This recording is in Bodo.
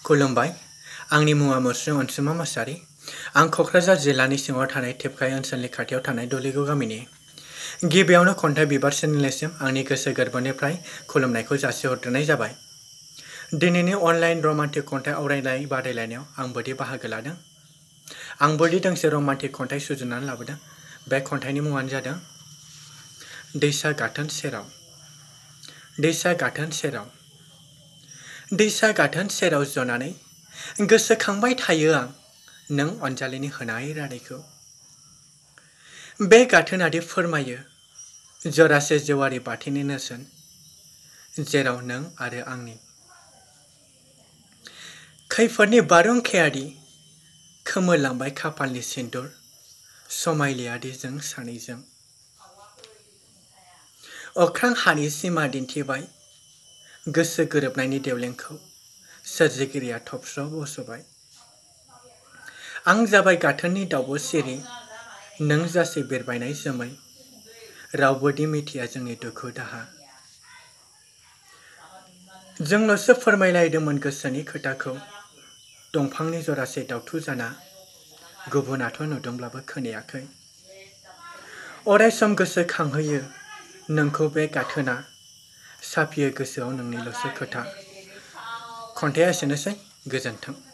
खुलुमबाय। आंनि मुङा मुस्रि अनसुमा मोसाहारि। आं क'क्राझार जिल्लानि सिङाव थानाय टेपकाइ ओनसोलनि खाथियाव थानाय दलिगु गामिनि। गिबियावनो खन्थाइ बिबार चेनेलसिम आंनि गोसो गोरबोनिफ्राय खुलुमनायखौ जासिहरग्रोनाय जाबाय। दिनैनि अनलाइन रमान्टिक खन्थाइ आवरायनाय बादायलायनायाव आंबोदि बाहागो लादों। आंबोदि दोंसे रमान्टिक खन्थाइ सुजुनानै लाबोदों। बे खन्थाइनि मुङानो जादों दैसा गाथोन सेराव। दैसा गाथोन सेराव। दैसा गाथोन सेराव जनानै गोसोखांबाय थायो आं नों अनजालिनि होनाय रादायखौ। बे गाथोनादि फोरमायो जरासे जेवारि बाथिनि नेरसोन, जेराव नों आरो आंनि खैफोदनि बारहुंखायादि खोमोरलांबाय खाफालनि सिन्दुर, समायलियादि जों सानैजों। अख्रां हानि सिमा दिन्थिबाय गोसो गोरोबनायनि देवलेंखौ सोरजिगिरिया थबस्र' बस'बाय। आं जाबाय गाथोननि दाउब' सिरि, नों जासै बिरबायनाय जोमै, रावबोदि मिथिया जोंनि दुखु दाहा। जोंल'सो फोरमायलायदोंमोन गोसोनि खोथाखौ, दंफांनि जरासे दाउथु जाना, गुबुनाथ' नुदोंब्लाबो खोनायाखै। अरायसम गोसोखांहोयो नोंखौ बे गाथोना, साफियो गोसोआव नोंनिल'सो खोथा। खन्थाइया एसेनोसै, गोजोन्थों।